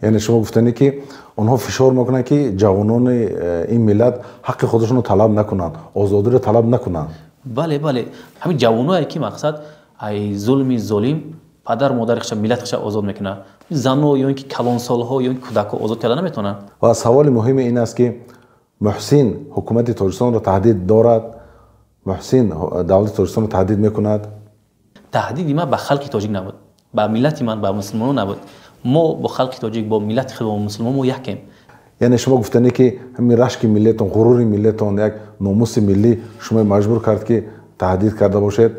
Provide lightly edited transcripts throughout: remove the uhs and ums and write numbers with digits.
Яъне шумо гуфтанӣ ки онҳо фишор мекунанд, ки ҷавонони ин миллат ҳаққи худашонро талаб накунанд, озодиро талаб накунанд. Бале, бале, ҳамин ҷавоное ки мақсад ай зулми золим падару модари хеша, миллати хеша озод мекунад, зано ё ин ки калонсолҳо ё ин кӯдакҳо озод карда наметавонанд. Ва саволи муҳими ин аст, ки Муҳсин ҳукумати Тоҷикистонро таҳдид дорад? Муҳсин давлати Тоҷикистонро таҳдид мекунад? Таҳдиди ман ба халқи тоҷик набуд, ба миллати ман, ба мусулмонон набуд. Мо бо халқи тоҷик, бо миллати худ, бо мусулмон мо якем. Яъне шумо гуфтанӣ ки ҳамин рашки миллиятон, ғурури миллиятон, як номуси миллӣ шумо маҷбур кард, ки таҳдид карда бошед.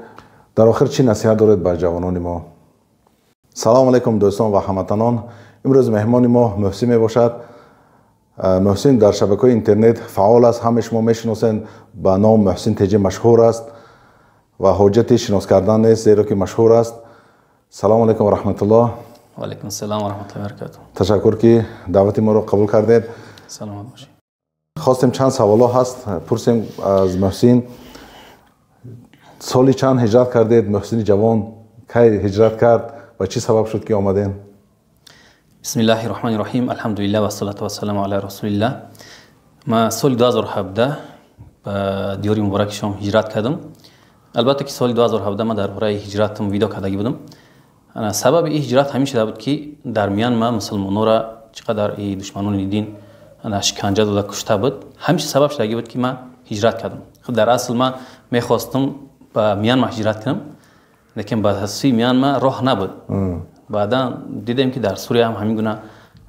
Дар охир чӣ насиҳат доред ба ҷавонони мо? Салому алайкум, дӯстон ва ҳамватанон! Имрӯз меҳмони мо Муҳсин мебошад. Муҳсин дар шабакаҳои интернет фаъол аст, ҳамаи шумо мешиносед, ба ном Муҳсин Теҷи машҳур аст ва ҳоҷати шинос кардан нест, зеро ки машҳур аст. Салому алайкум ва раҳматуллоҳ. Ваалайкум ассалом ва раҳматуллоҳи ва баракатуҳ. Ташаккур, ки даъвати моро қабул кардед. Саломат бошед. Хостем, чанд саволҳо ҳаст, пурсем аз Муҳсин. Соли чанд ҳиҷрат кардед? Муҳсини ҷавон кай ҳиҷрат кард ва чӣ сабаб шуд, ки омадем? Бисмиллаҳи роҳмани роҳим, алҳамдулиллаҳ вассалату вассаламу ала расулиллаҳ. Ман соли 2017 ба диёри мубораки Шом ҳиҷрат кардам. Албатта ки соли 2017 ман дар бораи ҳиҷратам видео кардагӣ будам. Сабаби ин ҳиҷрат ҳамин шуда буд, ки дар Миянма мусулмононро чӣ қадар душманони дин шиканҷа дода, кушта буд. Ҳамин сабаб шудагӣ буд, ки ман ҳиҷрат кардам. Дар асл ман мехостам ба Миянма ҳиҷрат кунам, лекин ба сӯи Миянма роҳ набуд. Баъдан дидем, ки дар Сурия ҳам ҳамин гуна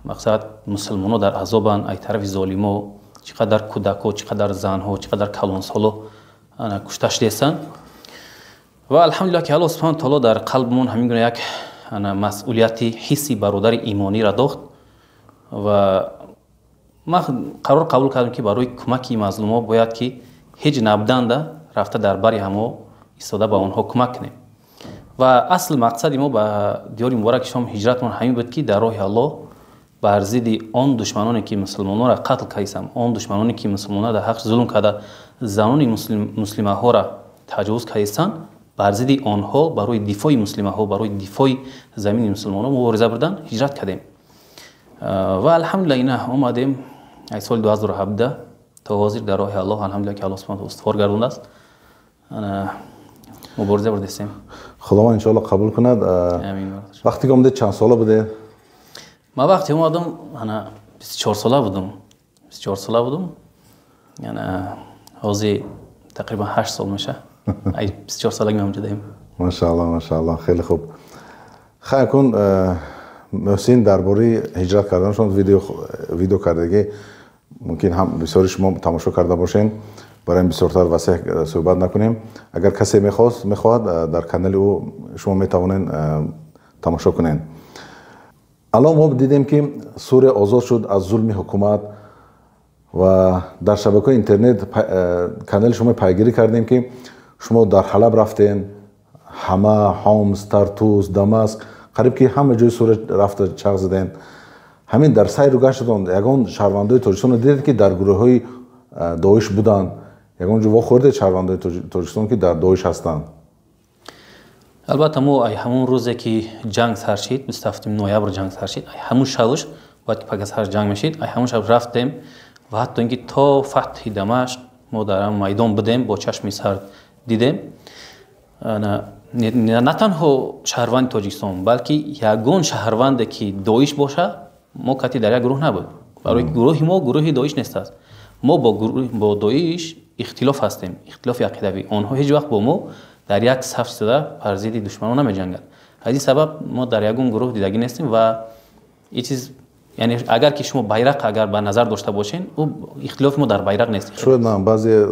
мақсад мусулмонҳо дар азобанд ай тарафи золимо, чӣ қадар кӯдакҳо, чӣ қадар занҳо, чӣ қадар калонсоло кушта шудестанд. Ва алҳамдулиллаҳ, ки Аллоҳ субҳанаҳу таоло дар қалбмон ҳамин гуна як масъулияти ҳисси бародари имониро дохт ва ман қарор қабул кардам, ки барои кӯмаки мазлумҳо бояд ки ҳеҷ набуданда рафта дар бари ҳамо истода ба онҳо кӯмак кунем. Ва асл мақсади мо ба диёри мубораки Шом ҳиҷратмон ҳамин буд, ки дар роҳи Аллоҳ бар зидди он душманоне, ки мусулмононро қатл кардистанд, он душманоне, ки мусулмононро дар ҳақ зулм карда, занони муслимаҳоро таҷовуз кардистанд, бар зидди онҳо барои дифои муслимаҳо, барои дифои замини мусулмонон мубориза бурдан ҳиҷрат кардем. Ва алҳамдулилла, ина омадем. Аз соли 2017 то ҳозир дар роҳи Аллоҳ, алҳамдулилла, ки Аллоҳ субҳанаҳу устувор гардондааст, мубориза бурдастем. Худованд иншоалло қабул кунад. Вақте ки омадед, чанд сола будед? Ман вақте омадам, ана 24 сола будам, 24 сола будам. Ана ҳозир тақрибан 8 сол меша, ай 24 солаги ман ҷудаем. Машаалло, машаалло, хеле хуб. Хай, кун Муҳсин дар бораи ҳиҷрат карданашон видео кардагӣ, мумкин ҳам бисёри шумо тамошо карда бошед. Барои ин бисёртар васеҳ суҳбат накунем. Агар касе мехост, мехоҳад, дар канали ӯ шумо метавонед тамошо кунед. Алон мо дидем, ки Сурия озод шуд аз зулми ҳукумат ва дар шабакаҳои интернет канали шумо пайгирӣ кардем, ки шумо дар Ҳалаб рафтен, Ҳама, Ҳомс, Тартус, Дамаск, қариб ки ҳама ҷои Сурия рафта чарх задем. Ҳамин дар сайру гаштатон ягон шаҳрвандои Тоҷикистонро дидед, ки дар гурӯҳҳои Доиш буданд? Ягон ҷо вохӯрдед шаҳрвандои Тоҷикистон, ки дар Доиш ҳастанд? Албатта, мо ай ҳамон рӯзе, ки ҷанг сар шид, 27 ноябр ҷанг сар шид, ай ҳамун шабш бояд ки пак сар ҷанг мешид, ай ҳамун шаб рафтем ва ҳатто ин ки то фатҳи Дамашқ мо дар ҳам майдон будем, бо чашми сар дидем. На танҳо шаҳрванди Тоҷикистон, балки ягон шаҳрванде, ки Доиш боша, мо кати дар як гурӯҳ набуд, барои гурӯҳи мо гурӯҳи Доиш нест аст. Мо бо Доиш ихтилоф ҳастем, ихтилофи ақидавӣ. Онҳо ҳеҷ вақт бо мо дар як саф шуда бар зидди душманон намеҷанганд. Аз ин сабаб мо дар ягон гурӯҳ дидагӣ нестем. Ва ин чиз, яъне агар ки шумо байрақ агар ба назар дошта бошен, ӯ ихтилофи мо дар байрақ нест. Шояд на, баъзе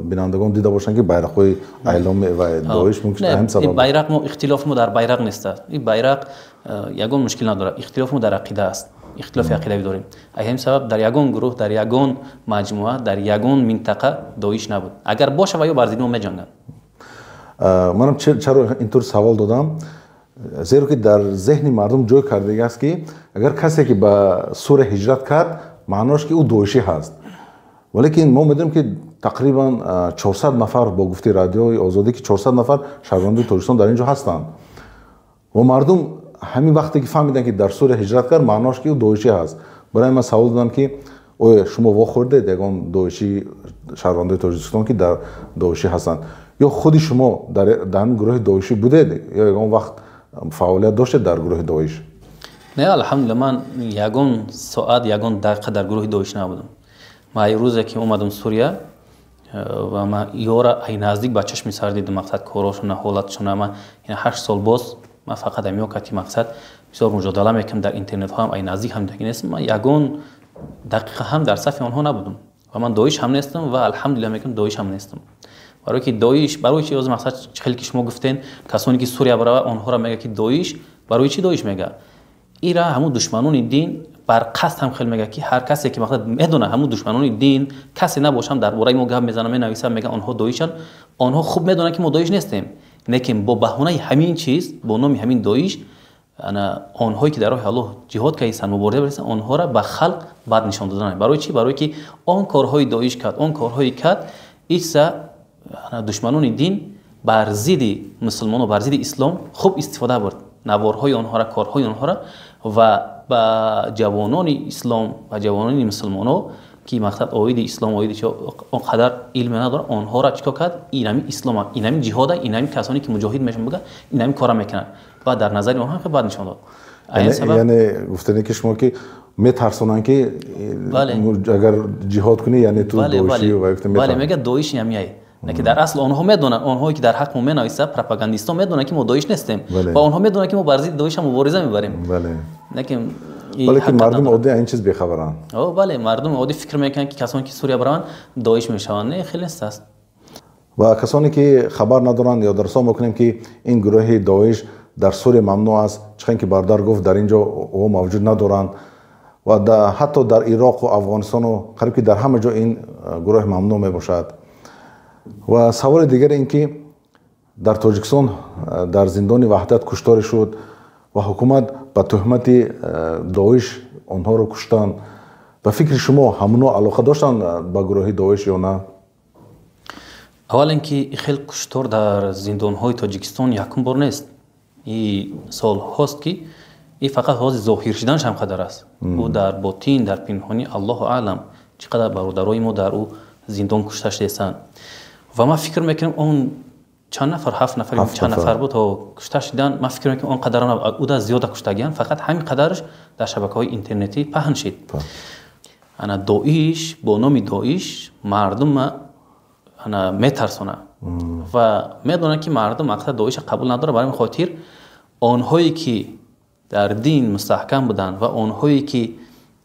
бинандагон дида бошанд, ки байрақҳои айломи ва Доиш, мумкин ҳамин сабаб. Байрақ мо, ихтилофи мо дар байрақ нест. Ин байрақ ягон мушкил надорад, ихтилофи мо дар ақида аст, ихтилофи ақидавӣ дорем. Аз ҳамин сабаб дар ягон гурӯҳ, дар ягон маҷмӯа, дар ягон минтақа Доиш набуд. Агар боша, ва ё бар зидди мо меҷанганд. Манам чаро интур савол додам? Зеро ки дар зеҳни мардум ҷой кардагӣ аст, ки агар касе ки ба Сурия ҳиҷрат кард, маъноаш ки ӯ доишӣ ҳаст. Валекин мо медонем, ки тақрибан 400 нафар, бо гуфти Радиои Озодӣ, ки 400 нафар шаҳрвандои Тоҷикистон дар ин ҷо ҳастанд ва мардум Ҳамин вақте ки фаҳмиданд, ки дар Сурия ҳиҷрат кард, маънош ки ӯ доишӣ ҳаст. Барои ман савол додам, ки оё шумо вохӯрдед ягон доишӣ, шаҳрвандои Тоҷикистон, ки дар доишӣ ҳастанд, ё худи шумо дар ҳамин гурӯҳи доишӣ будед ё ягон вақт фаъолият доштед дар гурӯҳи доиш? Не, алҳамдулилла, ман ягон соат, ягон дақиқа дар гурӯҳи доиш набудам. Ман ай рӯзе ки омадам Сурия ва ман ёра ай наздик ба чашми сар дидам, мақсад, корошона, ҳолатшона. Ман 8 сол боз ман фақат ами кати, мақсад, бисёр муҷодала мекунам дар интернетҳоам, ай наздик ҳам даги нестам. Ман ягон дақиқа ҳам дар сафи онҳо набудам ва ман доиш ҳам нестам ва, алҳамдулилла, мекунам, доиш ҳам нестам. Барое ки доиш, барои чи мақсад, хеле ки шумо гуфтен, касоне ки Сурия барава, онҳоро мега ки доиш. Барои чи доиш мега? Ира ҳамун душманони дин бар қасд ҳам хел мега, ки ҳар касе ки, мақсад, медона, ҳамун душманони дин касе набошам, дар бораи мо гап мезанам, менависам, мега онҳо доишанд. Онҳо хуб медонанд, ки мо доиш нестем, лекин бо баҳонаи ҳамин чиз, бо номи ҳамин доиш, онҳое ки дар роҳи Аллоҳ ҷиҳод кардистанд, мубориза баристанд, онҳоро ба халқ бад нишон додан. Барои чӣ? Барое ки он корҳои доиш кард, он корҳои кард, иса душманони дин бар зидди мусулмоно, бар зидди ислом хуб истифода бурд наворҳои онҳоро, корҳои онҳоро ва ба ҷавонони ислом, ба ҷавонони мусулмоно, ки, мақсад, оиди ислом, оиди чи он қадар илме надорад, онҳоро чӣ кор кард? Инами ислома, инами ҷиҳода, инами касоне ки муҷоҳид мешаванд, буга, инами кора мекунанд ва дар назари онҳо хеле бад нишон дод. Яъне гуфтане ки шумо, ки метарсонанд, ки агар ҷиҳод кунӣ, яъне ту доишӣ. Бале, мега доиш ҳамияй. Ки дар асл онҳо медонанд, онҳое ки дар ҳақ мо менависанд, пропагандистон медонанд, ки мо доиш нестем ва онҳо медонанд, ки мо бар зидди доиш ҳам мубориза мебарем. Лекин мардуми оддӣ ин чиз бехабаранд. Бале, мардуми оддӣ фикр мекунанд, ки касоне ки Сурия бараванд, доиш мешаванд. Не, хеле нест аст. Ва касоне ки хабар надоранд, ёдрасо мекунем, ки ин гурӯҳи доиш дар Сурия мамнӯъ аст. Чӣ ки бародар гуфт, дар ин ҷо ӯ мавҷуд надоранд ва ҳатто дар Ироқу Афғонистону қариб ки дар ҳама ҷо ин гурӯҳ мамнӯъ мебошад. Ва саволи дигаре ин ки дар Тоҷикистон дар зиндони Ваҳдат кушторе шуд ва ҳукумат ба туҳмати доиш онҳоро куштанд. Ба фикри шумо, ҳамоно алоқа доштанд ба гурӯҳи доиш ё на? Аввал ин ки хел куштор дар зиндонҳои Тоҷикистон якум бор нест. И солҳост ки и фақат ҳозир зоҳир шуданаш ҳам қадар аст. Ӯ дар ботин, дар пинҳонӣ, Аллоҳу аълам, чӣ қадар бародарои мо дар ӯ зиндон кушта шудастанд. Ва ман фикр мекунам, он чанд нафар, ҳафт нафар, чанд нафар буд, кушта шудан, ман фикр мекунам, он қадар уда зиёда куштагианд, фақат ҳамин қадараш дар шабакаҳои интернетӣ паҳн шид. Ана доиш, бо номи доиш мардума ана метарсонад ва медонад, ки мардум, мақсад, доиша қабул надорад. Барои хотир онҳое ки дар дин мустаҳкам буданд ва онҳое ки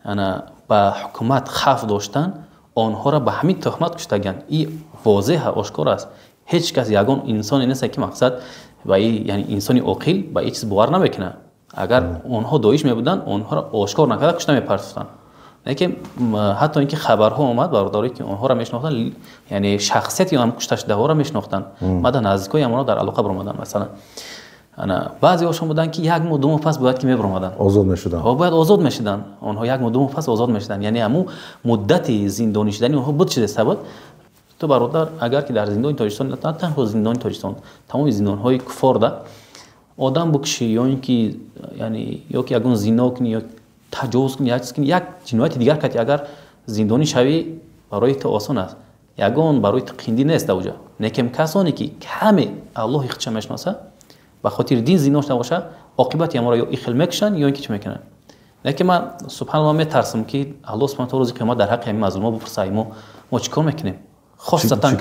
ана ба ҳукумат хавф доштанд, онҳоро ба ҳамин туҳмат куштагианд. И возеҳ, ошкор аст. Ҳеҷ кас, ягон инсоне нест, ки, мақсад, ба яъне инсони оқил ба ин чиз бовар намекунад. Агар онҳо доиш мебуданд, онҳоро ошкор накарда кушта мепартофтанд. Лекин ҳатто ин ки хабарҳо омад, бародарое ки онҳоро мешинохтанд, яъне шахсияти он кушташудаҳоро мешинохтанд, баъда наздикои ҳамонҳо дар алоқа баромаданд. Масалан, баъзеҳошон буданд, ки як моҳ, 2 моҳ пас бояд ки мебаромаданд. Озод мешуданд. Бояд озод мешуданд. Онҳо як моҳ, 2 моҳ пас озод мешуданд, яъне ҳамун муддати зиндонӣ шудани онҳо буд шуда буд. Ту, бародар, агар ки дар зиндони Тоҷикистон, на танҳо зиндони Тоҷикистон, тамоми зиндонҳои куфорда одам букушӣ ё ин ки, яъне, ё ки ягон зино кунӣ ё таҷовуз кунӣ, як чиз кунӣ, як ҷинояти дигар кардӣ, агар зиндонӣ шавӣ, барои ту осон аст, ягон барои ту қиндӣ нест дар уҷа. Лекин касоне ки каме Аллоҳи худша мешиносад, ба хотири дин зиндон шуда бошад, оқибати ҳамонро ё ихел мекушанд, ё ин ки чӣ мекунанд. Лекин ман, субҳаналлоҳ, метарсам, ки Аллоҳ субҳана таала рӯзи қиёмат дар ҳаққи ҳамин мазлумҳо бипурсад: мо чӣ кор мекунем? Хоссатан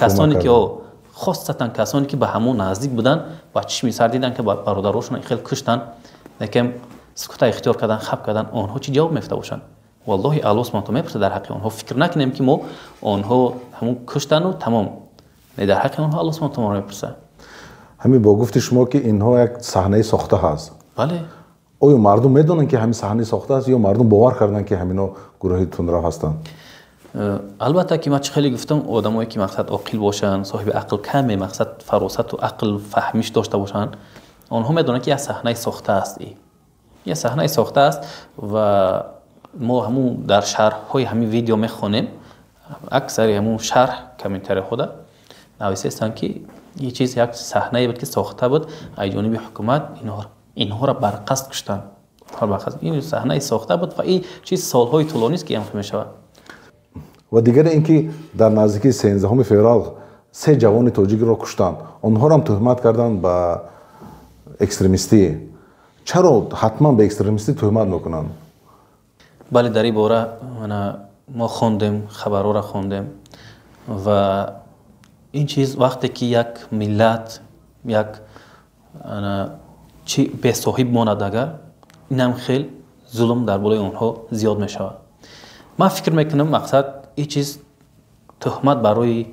касоне ки ба ҳамон наздик буданд, ба чишми сар диданд, ки бародарошон хел куштанд, лекин сукута ихтиёр карданд, хаб карданд, онҳо чӣ ҷавоб мефта бошанд? Валлоҳи, Аллоҳ субҳана таала мепурсад дар ҳаққи онҳо. Фикр накунем, ки мо онҳо ҳамон куштану тамом. Дар ҳаққи онҳо Аллоҳ субҳана таала мепурсад. Ҳамин бо гуфти шумо, ки инҳо як саҳнаи сохта ҳаст. Бале. Оё мардум медонанд, ки ҳамин саҳнаи сохта аст, ё мардум бовар карданд, ки ҳамино гурӯҳи тундрав ҳастанд? Албатта ки ман чӣ хеле гуфтам, одамое ки, мақсад, оқил бошанд, соҳиби ақл, каме, мақсад, фаросату ақл фаҳмиш дошта бошанд, онҳо медонанд, ки як саҳнаи сохта аст, як саҳнаи сохта аст. Ва мо ҳамун дар шарҳҳои ҳамин видео мехонем, аксари ҳамун шарҳ, комментариҳода нависестанд, ки ин чиз як саҳнае буд, ки сохта буд аз ҷониби ҳукумат инҳоро. Инҳоро барқасд куштанд. Ин саҳнаи сохта буд ва ин чиз солҳои тӯлонист ки ҳам мешавад. Ва дигаре ин ки дар наздикии 13 феврал се ҷавони тоҷикро куштанд. Онҳоро ҳам туҳмат карданд ба экстремистӣ. Чаро ҳатман ба экстремистӣ туҳмат мекунанд? Бале, дар ин бора мо хондем, хабарҳоро хондем ва ин чиз вақте ки як миллат як чи бесоҳиб монад, агар инам хел зулм дар болои онҳо зиёд мешавад. Ман фикр мекунам, мақсад ин чиз туҳмат барои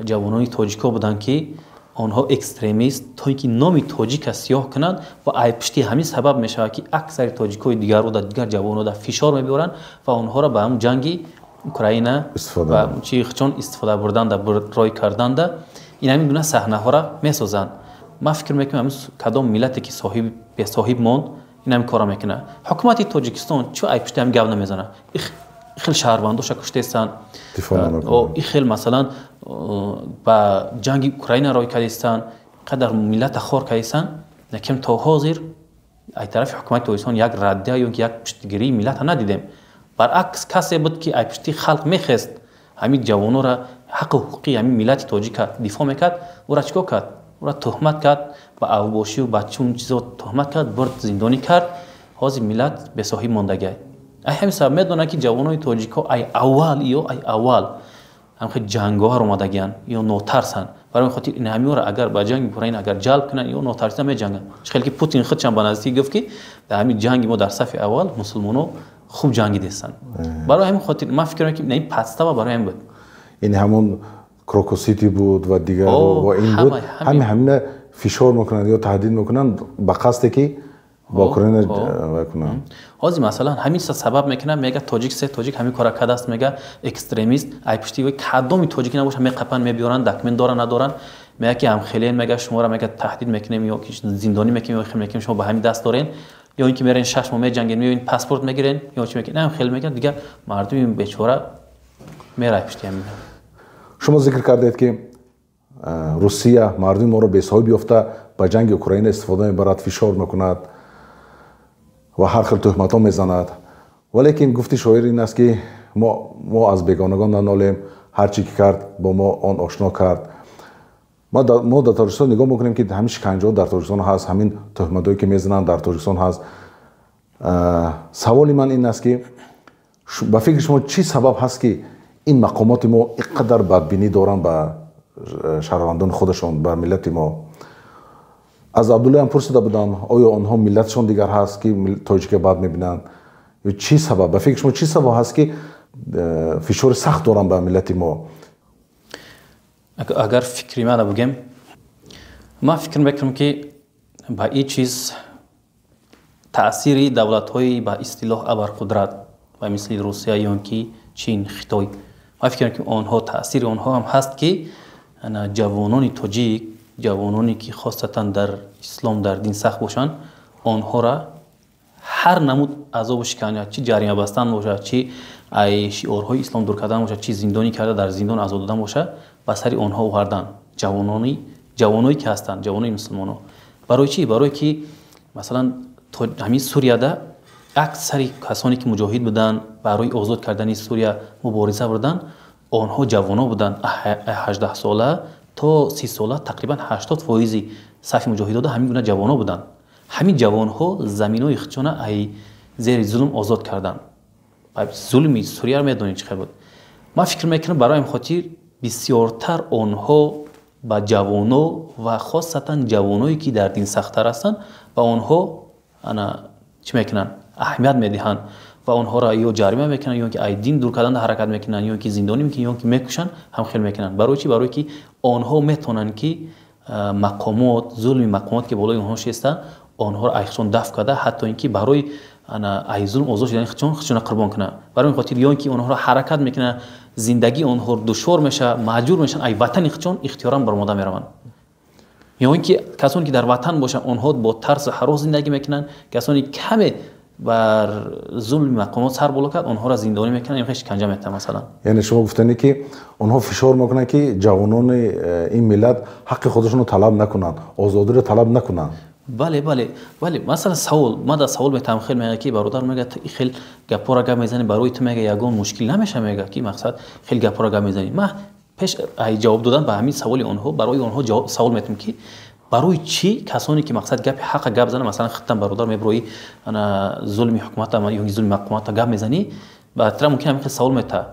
ҷавонони тоҷикҳо буданд, ки онҳо экстремист, то ин ки номи тоҷика сиёҳ кунанд ва ай пушти ҳамин сабаб мешавад, ки аксари тоҷикҳои дигарро дар дигар ҷавонҳо дар фишор мебиёранд ва онҳоро ба ҳамн ҷанги Украина ва чи чон истифода бурданда, рой карданда ин ҳамин гуна саҳнаҳоро месозанд. Ман фикр мекунам, кадом миллате ки соҳиб бесоҳиб монд, ин ҳамин корро мекунад. Ҳукумати Тоҷикистон чӣ ай пушти ҳамин гап намезанад? Хел шаҳрвандоша куштестанд, и хел масалан ба ҷанги Украина рой кардистанд, қадар миллата хор кардистанд, лекин то ҳозир ай тарафи ҳукумати Тоҷикистон як раддия ё ки як пуштигирии миллата надидем. Баръакс, касе буд ки ай пушти халқ мехест, ҳамин ҷавонора ҳаққу ҳуқуқи ҳамин миллати тоҷика дифоъ мекард, ӯра чӣ кор кард? Ӯра туҳмат кард ба авбошию ба чун чизо туҳмат кард, бурд, зиндонӣ кард. Ҳозир миллат бесоҳиб мондагиай. Ай ҳамин сабаб медонад, ки ҷавонони тоҷикҳо ай аввал ё ай аввал ҳамхел ҷангоҳар омадагианд ё нотарсанд. Барои ин хотир ин ҳамиёро агар ба ҷанги Украина агар ҷалб кунанд, ё нотарсида меҷанганд. Чӣ хеле ки Путин худшам ба наздикӣ гуфт, ки дар ҳамин ҷанги мо дар сафи аввал мусулмоно хуб ҷангидестанд. Барои ҳамин хотир ман фикр мекунам, ки ин подстава барои ҳамин буд. Ин ҳамон Крокус Сити буд ва дигар ва ин буд, ҳами ҳамина фишор мекунанд ё таҳдид мекунанд ба қасде ки ба Украина кунанд. Ҳозир масалан ҳамин сабаб мекунад, мега тоҷик, се тоҷик ҳамин кора кардааст, мега экстремист. Ай пушти кадоми тоҷики набоша, меқапанд, мебиёранд, документ доранд, надоранд, мега ки ҳамхелен, мега шуморо, мега таҳдид мекунем ё ки зиндонӣ мекунем ё хел мекунем, шумо ба ҳамин даст дорен, ё ин ки мерен 6 моҳ меҷанген, меоин, паспорт мегирен ё чӣ мекунем, ҳам хел мегӯянд. Дигар мардуми бечора мерай пушти ҳамин. Шумо зикр кардед, ки Русия мардуми моро бесоҳиб ёфта ба ҷанги Украина истифода мебарад, фишор мекунад ва ҳар хел туҳматҳо мезанад. Валекин гуфти шоир ин аст, ки мо аз бегонагон нанолем, ҳар чӣ ки кард бо мо, он ошно кард. Мо дар Тоҷикистон нигоҳ мекунем, ки ҳамин шиканҷаҳо дар Тоҷикистон ҳаст, ҳамин туҳматҳое ки мезананд, дар Тоҷикистон ҳаст. Саволи ман ин аст, ки ба фикри шумо чӣ сабаб ҳаст, ки ин мақомоти мо ин қадар бадбинӣ доранд ба шаҳрвандони худашон, ба миллати мо? Аз Абдуллоам пурсида будам, оё онҳо миллатшон дигар ҳаст, ки тоҷика бад мебинанд, ё чӣ сабаб? Ба фикри шумо чӣ сабаб ҳаст, ки фишори сахт доранд ба миллати мо? Агар фикри мана бигем, ман фикр мекунам, ки ба ин чиз таъсири давлатҳои ба истилоҳ абарқудрат, ба мисли Русия ё ки Чин, Хитой, ман фикр мекунам, онҳо таъсири онҳо ҳам ҳаст, ки ҷавонони тоҷик, ҷавононе ки хосатан дар ислом, дар дин сахт бошанд, онҳоро ҳар намуд азобу шиканҷа, чӣ ҷарима бастан бошад, чӣ ай шиорҳои ислом дур кардан бошад, чӣ зиндонӣ карда, дар зиндон азоб додан бошад, ба сари онҳо овардан, ҷавоное ки ҳастанд, ҷавонони мусулмоно. Барои чӣ? Барое ки масалан ҳамин Сурияда аксари касоне ки муҷоҳид буданд, барои озод кардани Сурия мубориза бурданд, онҳо ҷавоно буданд, 18 сола то 30 сола. Тақрибан 80 фоизи сафи муҷоҳидода ҳамин гуна ҷавоно буданд. Ҳамин ҷавонҳо заминои худшона ай зери зулм озод карданд. Зулми Сурияро медонед, чӣ хел буд. Ман фикр мекунам, барои ҳамин хотир бисёртар онҳо ба ҷавоно ва хосатан ҷавоное ки дар дин сахттар ҳастанд, ба онҳо ана чӣ мекунанд, аҳамият медиҳанд ва онҳоро ё ҷарима мекунанд, ё ки ай дин дур кардан ҳаракат мекунанд, ё ки зиндонӣ мекунанд, ё ки мекушанд, ҳам хел мекунанд. Барои чӣ? Барое ки онҳо метавонанд, ки мақомот, зулми мақомот ки болои онҳо шеста, онҳоро ай худшон дафт карда, ҳатто ин ки барои ай зулм озод шудани худшон худшона қурбон кунанд. Барои ин хотир ё ин ки онҳоро ҳаракат мекунанд, зиндагии онҳо душвор мешавад, маҷбур мешаванд, ай ватани худшон ихтиёран баромада мераванд, ё ин ки касоне ки дар ватан бошанд, онҳо бо тарсу ҳарос зиндагӣ мекунанд. Касоне каме бар зулми мақомот сар боло кард, онҳоро зиндонӣ мекунанд ё шиканҷа метаҳанд, масалан. Яъне шумо гуфтанӣ, ки онҳо фишор мекунанд, ки ҷавонони ин миллат ҳаққи худашонро талаб накунанд, озодиро талаб накунанд. Бале, бале, бале. Масалан, савол, ман дар савол метавам, хел мега, ки бародар, мега, хел гапҳоро гап мезанӣ, барои ту, мега, ягон мушкил намеша, мега, ки мақсад хел гапҳоро гап мезанӣ. Ман пеш ҷавоб додан ба ҳамин саволи онҳо, барои онҳо савол метавам, ки барои чӣ касоне ки мақсад гапи ҳақа гап зана, масалан, худтан, бародар, меброи, зулми ҳукумата ё зулми мақомата гап мезанӣ, ба тира мумкин ҳамин хел савол метаҳад.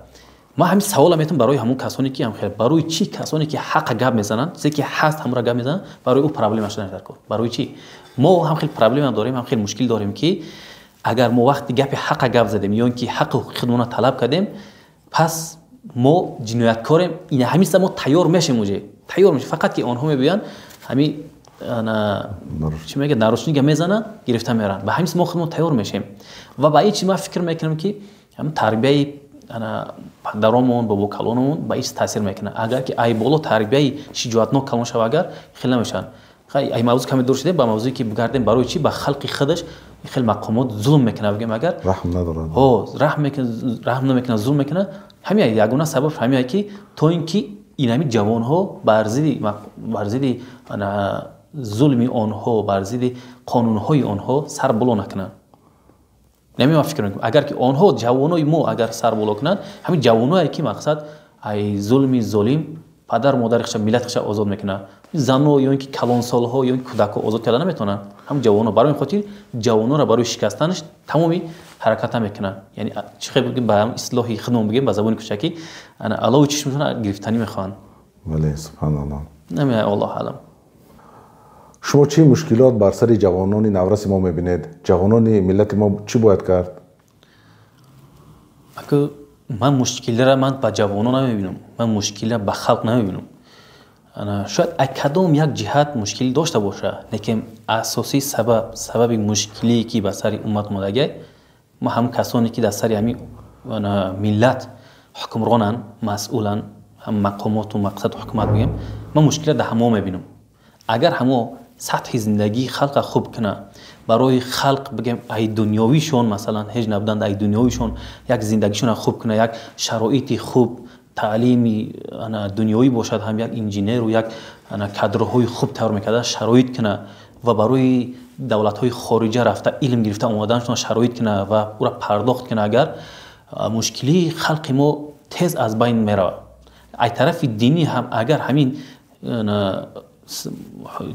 Ман ҳамин савола метавам барои ҳамон касоне ки ҳам барои чӣ касоне ки ҳақа гап мезананд, чизе ки ҳаст, ҳамонро гап мезананд, барои ӯ проблема шудан дар кор? Барои чӣ мо ҳам хел проблема дорем, ҳам хел мушкил дорем, ки агар мо вақти гапи ҳақа гап задем ё ин ки ҳаққи ҳуқуқи худмонро талаб кардем, пас мо ҷинояткорем? Ин ҳамин мо тайёр мешем, уже тайёр мешем, фақат ки онҳо мебиёянд, ҳамин чӣ мега, наручника мезананд, гирифта мераванд. Ба ҳамин мо худмон тайёр мешем. Ва ба ин чиз ман фикр мекунам, ки ҳамин тарбияи падаромон, бобокалономон ба ин чиз таъсир мекунад. Агар ки ай боло тарбияи шиҷоатнок калон шава, агар хел намешаванд. Ай мавзӯъ каме дур шудем, ба мавзӯе ки бигардем, барои чӣ ба халқи худаш хел мақомот зулм мекунад, бигем агар. Раҳм надорад. Раҳм намекунад, зулм мекунад. Ҳамин ягона сабаб ҳамин, ки то ин ки инами ҷавонҳо бар зидди зулми онҳо, бар зидди қонунҳои онҳо сар боло накунанд. Нами ман фикр мекунам, агар ки онҳо, ҷавонои мо, агар сар боло кунанд, ҳамин ҷавоное ки мақсад ай зулми золим падару модари хиша, миллати хиша озод мекунанд, зано ё ин ки калонсолҳо ё ин кӯдакҳо озод карда наметавонанд, ҳамин ҷавоно. Барои ин хотир ҷавононро барои шикастанаш тамоми ҳараката мекунанд. Яъне чӣ хел бигем, ба ислоҳи худмон бигем, ба забони кӯчакӣ, алови чишмшона гирифтанӣ мехоҳанд. Бале, субҳаналлоҳ. Нами, аллоҳ аълам. Шумо чӣ мушкилот бар сари ҷавонони навраси мо мебинед? Ҷавонони миллати мо чӣ бояд кард? Ман мушкилиро ман ба ҷавонон намебинам, ман мушкилиро ба халқ намебинам. Шояд аз кадом як ҷиҳат мушкилӣ дошта бошад, лекин асосии сабаб, сабаби мушкилие ки ба сари уммат омадагиай, ма ҳамн касоне ки дар сари ҳамин миллат ҳукмронанд, масъуланд, ҳам мақомоту мақсаду ҳукумат бигем, ман мушкилиро дар ҳамо мебинам. Агар ҳамо сатҳи зиндагии халқа хуб кунад, барои халқ, бигем, ай дунёвишон, масалан, ҳеҷ набуданд, ай дунёвишон як зиндагишонро хуб кунад, як шароити хуб, таълими дунёвӣ бошад ҳам, як инженеру як кадрҳои хуб тайёр мекарда шароит кунад ва барои давлатҳои хориҷа рафта илм гирифта омаданашон шароит кунад ва ӯра пардохт кунад, агар мушкилии халқи мо тез аз байн меравад. Ай тарафи динӣ ҳам, агар ҳамин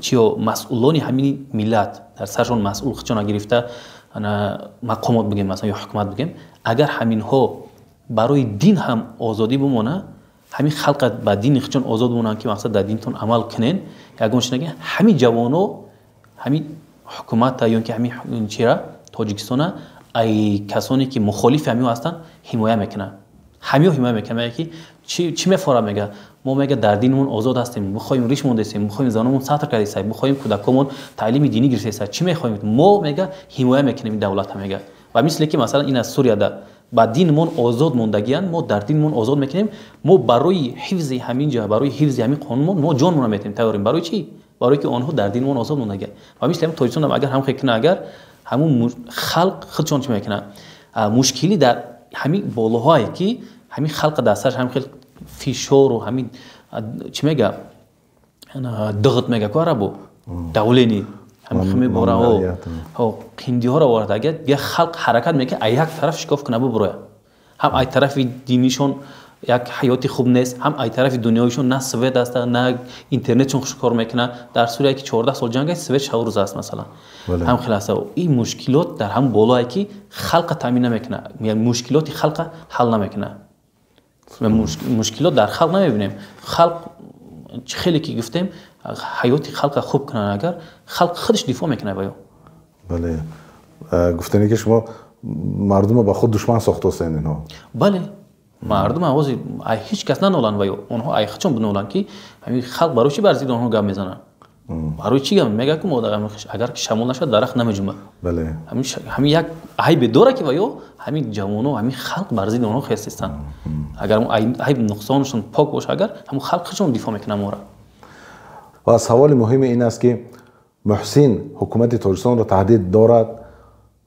чиё, масъулони ҳамин миллат дар саршон масъул худшона гирифта, мақомот бигем, масалан, ё ҳукумат бигем, агар ҳаминҳо барои дин ҳам озодӣ бимона, ҳамин халқа ба дини худшон озод бимонанд, ки мақсад дар динтон амал кунен, ягон чи наген, ҳамин ҷавоно ҳамин ҳукумата ё ки ҳамин чира, Тоҷикистона, ай касоне ки мухолифи ҳамиҳо ҳастанд, ҳимоя мекунанд. Ҳамиҳо ҳимоя мекунанд. Мега, ки чӣ мефорад, мега, мо, мега, дар динмон озод ҳастем, бихоҳем, риш мондесем, бихоҳем, заномон сатр кардеса, бихоҳем, кӯдакомон таълими динӣ гирифтеса, чӣ мехоҳем? Мо, мега, ҳимоя мекунем ин давлата, мега. Ва мисле ки, масалан, ин аз Сурияда ба динмон озод мондагиянд, мо дар динмон озод мекунем, мо барои ҳифзи ҳамин ҷа, барои ҳифзи ҳамин қонунмон мо ҷонмонро метиҳем, тайёрем. Барои чӣ? Барои ки онҳо дар динмон озод мондагиянд. Ва мисли ҳамин Тоҷикистон агар ҳам хел кунад, агар ҳамун халқ худшон чӣ мекунанд? Мушкилӣ дар ҳамин болоҳое, ки ҳамин халқа дар сараш ҳамин хел фишору ҳамин чӣ мега, дғт мега ку арабу, давление мебора, қиндиҳоро овард. Агар як халқ ҳаракат мекунад, ай як тараф шикоф кунад, бубурояд, ҳам ай тарафи динишон як ҳаёти хуб нест, ҳам ай тарафи дунёишон на свет аст, на интернетшон хуш кор мекунад. Дар Сурия, ки 14 сол ҷанг аст, свет шабу рӯз аст, масалан, ҳам хел аст. Ин мушкилот дар ҳам болое, ки халқа таъмин намекунад, мушкилоти халқа ҳал намекунад. Мушкилот дар халқ намебинем. Халқ хеле ки гуфтем, ҳаёти халқа хуб кунанд, агар халқ худаш дифоъ мекунад ба ё. Бале, гуфтане ки шумо мардумро ба худ душман сохтостед инҳо. Бале, мардум ҳозир ай ҳеҷ кас наноланд ва ё онҳо ай худшон биноланд, ки ҳамин халқ барои чӣ бар зидди онҳо гап мезананд, барои чӣ гап мега? Ку агар шамол нашавад, дарахт намеҷунбад. Ҳамин як айбе дорад, ки ва ё ҳамин ҷавоно, ҳамин халқ бар зидди онҳо хестистанд. Агар айб нуқсонашон пок бошад, агар ҳамун халқ худшон дифоъ мекунад моро. Ва саволи муҳиме ин аст, ки Муҳсин ҳукумати Тоҷикистонро таҳдид дорад?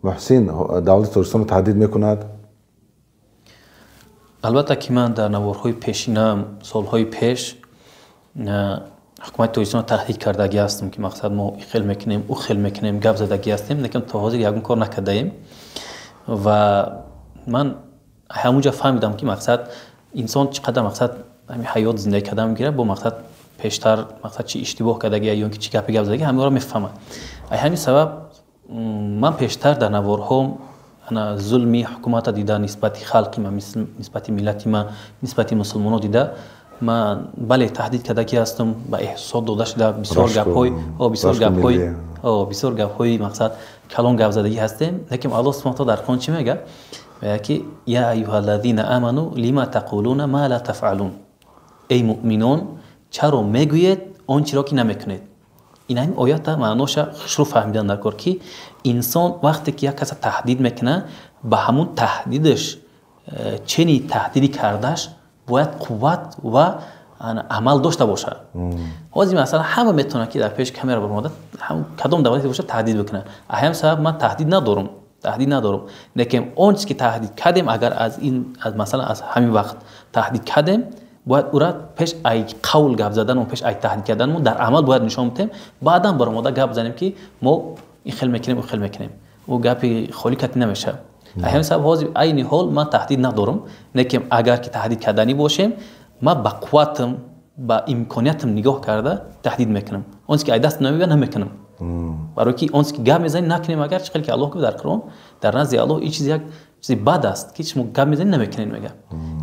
Муҳсин давлати Тоҷикистонро таҳдид мекунад? Албатта ки ман дар наворҳои пешинам, солҳои пеш. ҳукумати Тоҷикистонро таҳдид кардагӣ ҳастем, ки мақсад мо хел мекунем, ӯ хел мекунем, гап задагӣ ҳастем, лекин то ҳозир ягон кор накардаем. Ва ман ҳамунҷа фаҳмидам, ки мақсад инсон чӣ қадар мақсад ҳамин ҳаёт зиндагӣ кардан мегирад, бо мақсад пештар мақсад чӣ иштибоҳ кардагӣ ё ки чӣ гапе гап задагӣ, ҳамаро мефаҳмад. Ай ҳамин сабаб ман пештар дар наворҳом зулми ҳукумата дида, нисбати халқи ма, нисбати миллати ма, нисбати мусулмоно дида, ман бале таҳдид кардагӣ ҳастам, ба эҳсосот дода шуда, бисёр гапҳои бисёр гапҳои бисёр гапҳои мақсад калон гап задагӣ ҳастем. Лекин Аллоҳ субҳана таала дар Қуръон чӣ мегӯяд? Мегӯяд ки я аюҳа аллазина аману лима тақулуна ма ла тафъалун, эй муъминон, чаро мегӯед он чиро ки намекунед? Ин ҳамин оята маъноша хушрӯ фаҳмидан дар кор, ки инсон вақте ки як каса таҳдид мекунад, ба ҳамун таҳдидаш чени таҳдиди кардааш бояд қувват ва амал дошта бошад. Ҳозир масалан ҳама метавонад, ки дар пеши камера баромада, кадом давлате бошад, таҳдид бикунад. Ҳамин сабаб ман таҳдид надорум, лекин он чиз ки таҳдид кардем, агар аз ин масалан аз ҳамин вақт таҳдид кардем, бояд ура пеш ай қавл гап заданмо, пеш ай таҳдид карданмо дар амал бояд нишон бидем, баъдан баромада гап занем, ки мо ин хел мекунем, ӯ хел мекунем. Ӯ гапи холӣ кати намешавад. Ҳамин сабаб ҳозир айни ҳол ман таҳдид надорум, лекин агар ки таҳдид карданӣ бошем, ман ба қувватам, ба имкониятам нигоҳ карда таҳдид мекунам. Он ки ай даст намебиёд, намекунам, барое ки он ки гап мезанӣ, накунем. Агар чӣ хел ки Аллоҳ гуфт дар Қуръон, дар назди Аллоҳ ин чиз як чизи бад аст, ки шумо гап мезанӣ, намекунед, мега.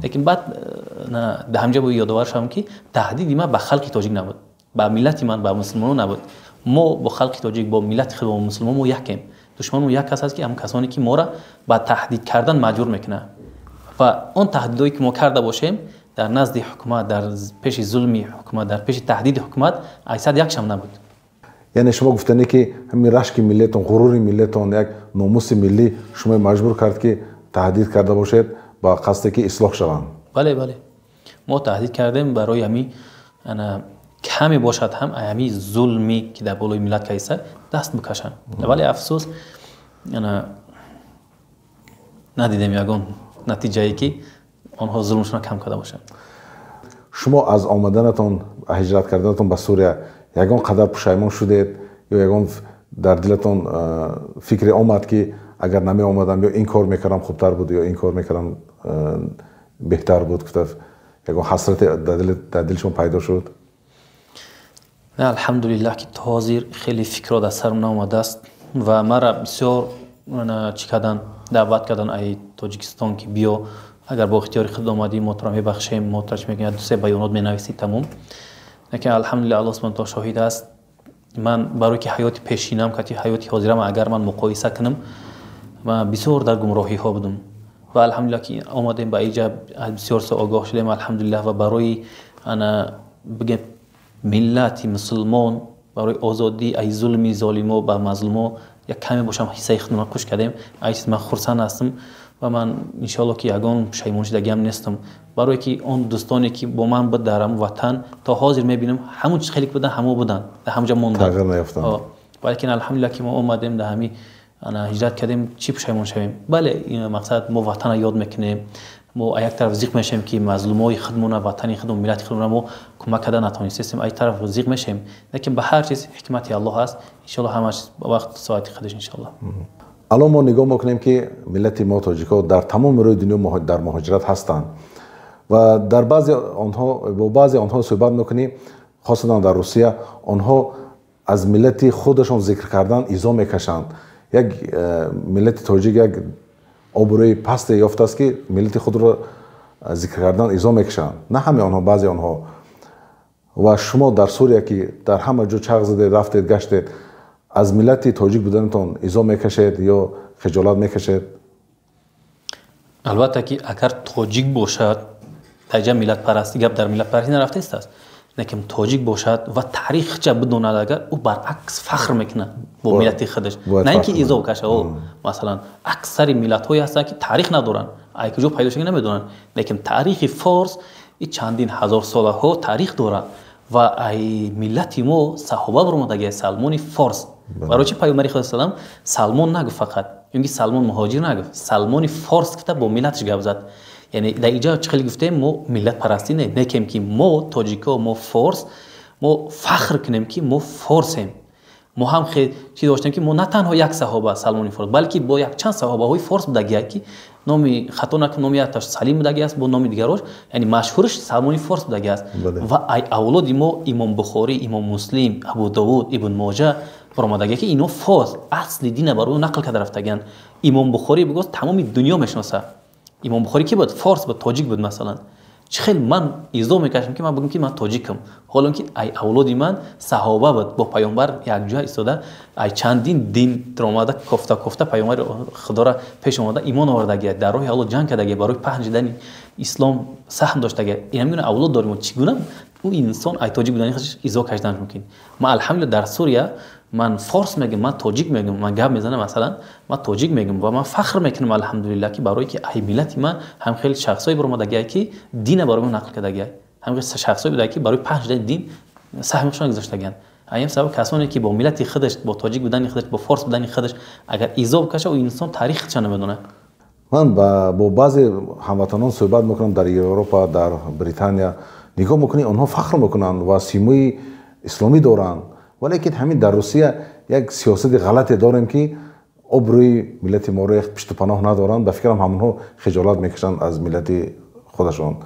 Лекин баъд дар ҳамҷа бояд ёдовар шавам, ки таҳдиди ман ба халқи тоҷик набуд, ба миллати ман, ба мусулмонон набуд. Мо бо халқи тоҷик, бо миллати худ, бо мусулмон мо якем. Душмани мо як кас аст, ки ҳамон касоне ки моро ба таҳдид кардан маҷбур мекунад. Ва он таҳдидое ки мо карда бошем, дар назди ҳукумат, дар пеши зулми ҳукумат, дар пеши таҳдиди ҳукумат айсад якшам набуд. Яъне шумо гуфтане, ки ҳамин рашки миллатон, ғурури миллатон, як номуси миллӣ шумо маҷбур кард, ки таҳдид карда бошед ба қасде ки ислоҳ шаванд. Бале, мо таҳдид кардем барои ҳамин каме бошад ҳам ҳамин зулме ки дар болои миллат кайса даст бикашанд. Вале афсӯс, надидем ягон натиҷае, ки онҳо зулмшонро кам карда бошанд. Шумо аз омаданатон, ҳиҷрат карданатон ба Сурия ягон қадар пушаймон шудед ё ягон дар дилатон фикре омад, ки агар намеомадам ё ин кор мекардам, хубтар буд, ё ин кор мекардам, беҳтар буд, гуфта ягон ҳасрате дар дили шумо пайдо шуд? Не, алҳамдулиллаҳ, ки то ҳозир хеле фикрҳо дар сарам наомадааст. Ва мара бисёр чӣ кардан, даъват кардан ай Тоҷикистон, ки биё, агар бо ихтиёри худ омадӣ, мо туро мебахшем, мо туро чӣ мекунем, дусе баёнот менависӣ, тамом. Лекин алҳамдулилла, Аллоҳ субҳана таала шоҳид аст, ман барое ки ҳаёти пешинам кати ҳаёти ҳозирам агар ман муқоиса кунам, ман бисёр дар гумроҳиҳо будам. Ва алҳамдулилла, ки омадем ба иҷа, бисёр со огоҳ шудем, алҳамдулиллаҳ. Ва барои ана бигем миллати мусулмон, барои озодӣ ай зулми золимо ба мазлумо як каме бошам ҳиссаи худро куш кардем. Ай чиз ман хурсанд ҳастам ва ман иншоалло ки ягон пушаймоншудагиам нестам, барое ки он дӯстоне ки бо ман буд дар ҳамон ватан, то ҳозир мебинам, ҳамон чиз хеле ки буданд, ҳамо буданд, дар ҳамонҷа монданд. Тағйир наёфтанд. Валекин алҳамдулилла, ки мо омадем, дар ҳами ҳиҷрат кардем, чӣ пушаймон шавем? Бале, мақсад мо ватанро ёд мекунем, мо як тараф зиқ мешавем, ки мазлумои худмона, ватани худмон, миллати худмона мо кӯмак карда натавонистем, ай тараф зиқ мешавем. Лекин ба ҳар чиз ҳикмати Аллоҳ ҳаст, иншоалло ҳамаш ба вақт соати худаш, иншоалло. Алон мо нигоҳ мекунем, ки миллати мо тоҷикҳо дар тамоми рӯи дунё дар муҳоҷират ҳастанд ва дар баъзе онҳо бо баъзе онҳо суҳбат мекунем, хосатан дар Русия, онҳо аз миллати худашон зикр кардан изо мекашанд. Як миллати тоҷик як обрӯи пасте ёфтааст, ки миллати худро зикр кардан изо мекашанд. На ҳамаи онҳо, баъзе онҳо. Ва шумо дар Сурия, ки дар ҳама ҷо чарх задед, рафтед, гаштед, аз миллати тоҷик буданатон изо мекашед ё хиҷолат мекашед? Албатта ки агар тоҷик бошад, дар ҷа миллатпарастӣ, гап дар миллатпарастӣ нарафтааст, лекин тоҷик бошад ва таърихча бидонад агар, ӯ баръакс фахр мекунад бо миллати худаш, на ин ки изо каша. Масалан, аксари миллатҳое ҳастанд, ки таърих надоранд, ай куҷо пайдо шуда намедонанд. Лекин таърихи форс и чандин ҳазорсолаҳо таърих дорад ва ай миллати мо саҳоба баромадагия, Салмони Форс. Барои чи Паёмбари Худо салам Салмон нагуфт фақат, ёки Салмон муҳоҷир нагуфт, Салмони Форс гуфта бо миллаташ гап зад? Яъне дар иҷа чӣ хеле гуфтем, мо миллатпарастӣ не, некем ки мо тоҷико, мо форс, Мо фахр кунем, ки мо форсем. Мо ҳам чиз доштем, ки мо на танҳо як саҳоба Салмони Форс, балки бо якчанд саҳобаҳои форс будагия, ки номи хато накунам, номи якташ Салим будаги аст, бо номи дигарош, яъне машҳурш Салмони Форс будаги аст. Ва ай авлоди мо Имом Бухорӣ, Имом Муслим, Абу Довуд, Ибн Моҷа баромадагия, ки ино форс асли дина барои нақл карда рафтагиянд. Имом Бухорӣ бигӯз, тамоми дунё мешиноса. Имом Бухорӣ ки буд? Форс буд, тоҷик буд. Масалан, чӣ хел ман изо мекашам, ки ман бигӯм, ки ман тоҷикам, ҳоло ки ай авлоди ман саҳоба буд, бо паёмбар якҷоя истода, ай чандин дин омада, кофта кофта паёмбари худоро пеш омада, имон овардагия, дар роҳи Аллоҳ ҷанг кардагия, барои паҳн шудани ислом саҳм доштагия. Ина мегӯна авлод дорем. Чӣ гуна ӯ инсон ай тоҷик будани худаш изо кашидан мумкин? Ман, алҳамдулилла, дар Сурия ман форс мегӯм, ман тоҷик мегӯм, ман гап мезанам, масалан, ман тоҷик мегӯм ва ман фахр мекунам, алҳамдулилла, ки барое ки ай миллати ман ҳам хеле шахсое баромадагия, ки дина барои ман нақл кардагия, ҳам хеле шахсое буда, ки барои паҳн шудани дин саҳми худшон гузоштагианд. Аям сабаб, касоне ки бо миллати худаш, бо тоҷик будани худаш, бо форс будани худаш агар изо бикаша, ӯ инсон таърихи худша намедонад. Ман бо баъзе ҳамватанон суҳбат мекунам дар Европа, дар Британия. Нигоҳ мекунӣ, онҳо фахр мекунанд ва симои исломӣ доранд, валекин ҳамин дар Русия як сиёсати ғалате дорем, ки обрӯи миллати моро як пишту паноҳ надоранд. Ба фикрам, ҳамонҳо хиҷолат мекашанд аз миллати худашон.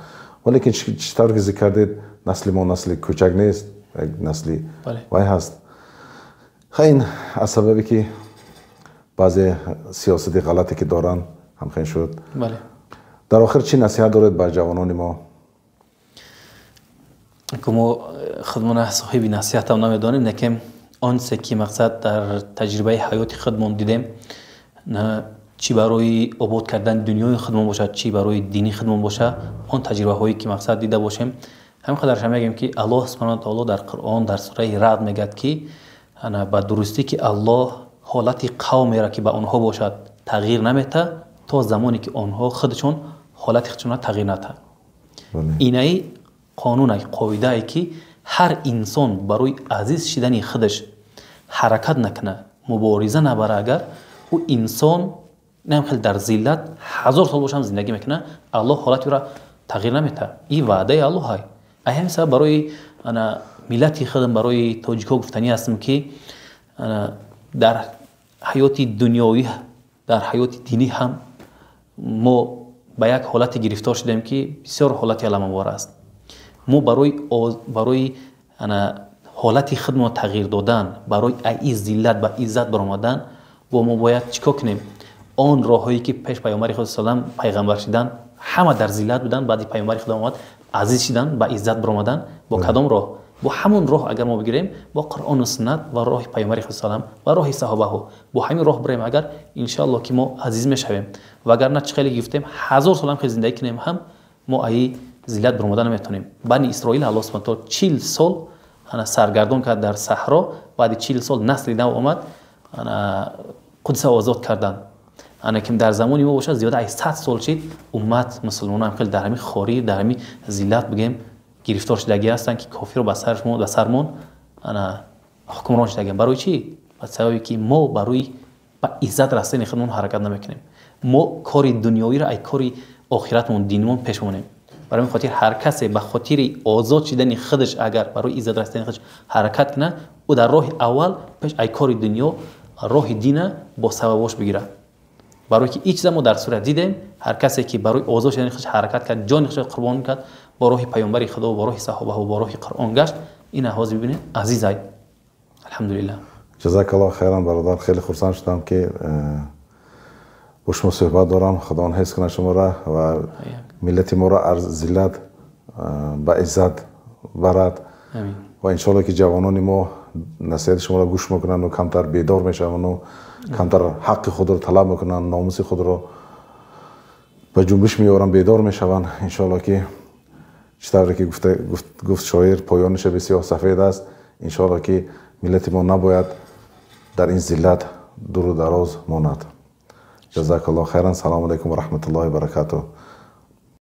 Валекин чӣ тавр ки зикр кардед, насли мо насли кӯчак нест, як насли вай ҳаст. Ин аз сабабе ки баъзе сиёсати ғалате ки доранд, ҳамхел шуд. Дар охир чӣ насиҳат доред ба ҷавонони мо? Мо худмона соҳиби насиҳатам намедонем, лекин онсе ки мақсад дар таҷрибаи ҳаёти худмон дидем, чӣ барои обод кардани дунёи худмон бошад, чӣ барои дини худмон бошад, он таҷрибаҳое ки мақсад дида бошем, ҳамин қадарша мегӯем, ки Аллоҳ субҳана таоло дар Қуръон, дар сураи Раъд мегӯяд, ки ба дурустӣ ки Аллоҳ ҳолати қавмеро, ки ба онҳо бошад, тағйир наметаҳад, то замоне ки онҳо худшон ҳолати худшонро тағйир натаҳанд. Инаи қонуне, қоидае, ки ҳар инсон барои азиз шидани худаш ҳаракат накунад, мубориза набара, агар ӯ инсон инам хел дар зиллат 1000 сол бошам зиндагӣ мекунад, Аллоҳ ҳолати ӯро тағйир наметаҳад. Ин ваъдаи Аллоҳ. Ай ҳамин сабаб барои ана миллати худам, барои тоҷикҳо гуфтанӣ ҳастам, ки дар ҳаёти дунёвӣ, дар ҳаёти динӣ ҳам мо ба як ҳолате гирифтор шудем, ки бисёр ҳолати аламовар аст. Мо барои ҳолати худмо тағйир додан, барои аи зиллат ба иззат баромадан, бо мо бояд чӣ кор кунем? Он роҳҳое ки пеш паёмбари худ салам пайғамбар шидан, ҳама дар зиллат буданд, баъди паёмбари худо омад, азиз шидан, ба иззат баромадан. Бо кадом роҳ? Бо ҳамон роҳ, агар мо бигирем, бо Қуръону суннат ва роҳи паёмбари худ салам ва роҳи саҳобаҳо, бо ҳамин роҳ бирем агар, иншоалло, ки мо азиз мешавем. Вагарна, чӣ хеле гуфтем, 1000 сол ҳам хел зиндагӣ кунем ҳам, мо аи зиллат баромада наметавонем. Бани Исроил Аллоҳ субҳана таола 40 сол ана саргардон кард дар саҳро. Баъди 40 сол насли нав омад, ана Қудса озод карданд. Ана ки дар замони мо бошад, зиёда аз 100 сол шид, уммат мусулмонон хеле дар ҳамин хорӣ, дар ҳамин зиллат бигем, гирифтор шудагӣ ҳастанд, ки кофирро ба сармон ана ҳукмрон шудагианд. Барои чӣ? Ба сабаби ки мо барои ба иззат расидани худмон ҳаракат намекунем. Мо кори дунёвиро ай кори охиратмон, динмон пеш монем. Барои ин хотир ҳар касе ба хотири озод шидани худаш, агар барои иззат расидани худаш ҳаракат кунад, ӯ дар роҳи аввал пеш ай кори дунё роҳи дина бо сабабош бигирад. Барои ки ин чиза мо дар сурат дидем: ҳар касе ки барои озод шидани худаш ҳаракат кард, ҷони худаш қурбон кард, бо роҳи паёмбари худо, бо роҳи саҳобаҳо, бо роҳи Қуръон гашт, ин ҳозир бибинед, азизай, алҳамдулиллаҳ. Ҷазакаллоҳ хайран, бародар. Хеле хурсанд шудам, ки бо шумо суҳбат дорам. Худованд ҳифз кунад шуморо ва миллати моро аз зиллат ба иззат барад ва иншоалло, ки ҷавонони мо насиҳати шуморо гӯш мекунанду камтар бедор мешаванду камтар ҳаққи худро талаб мекунанд, номуси худро ба ҷунбиш меоранд, бедор мешаванд. Иншоалло, ки чӣ тавре ки гуфт шоир, поёни шаби сиёҳ сафед аст. Иншоалло, ки миллати мо набояд дар ин зиллат дуру дароз монад. Ҷазакаллоҳ хайран. Салому алайкум ва раҳматуллоҳи баракатуҳ.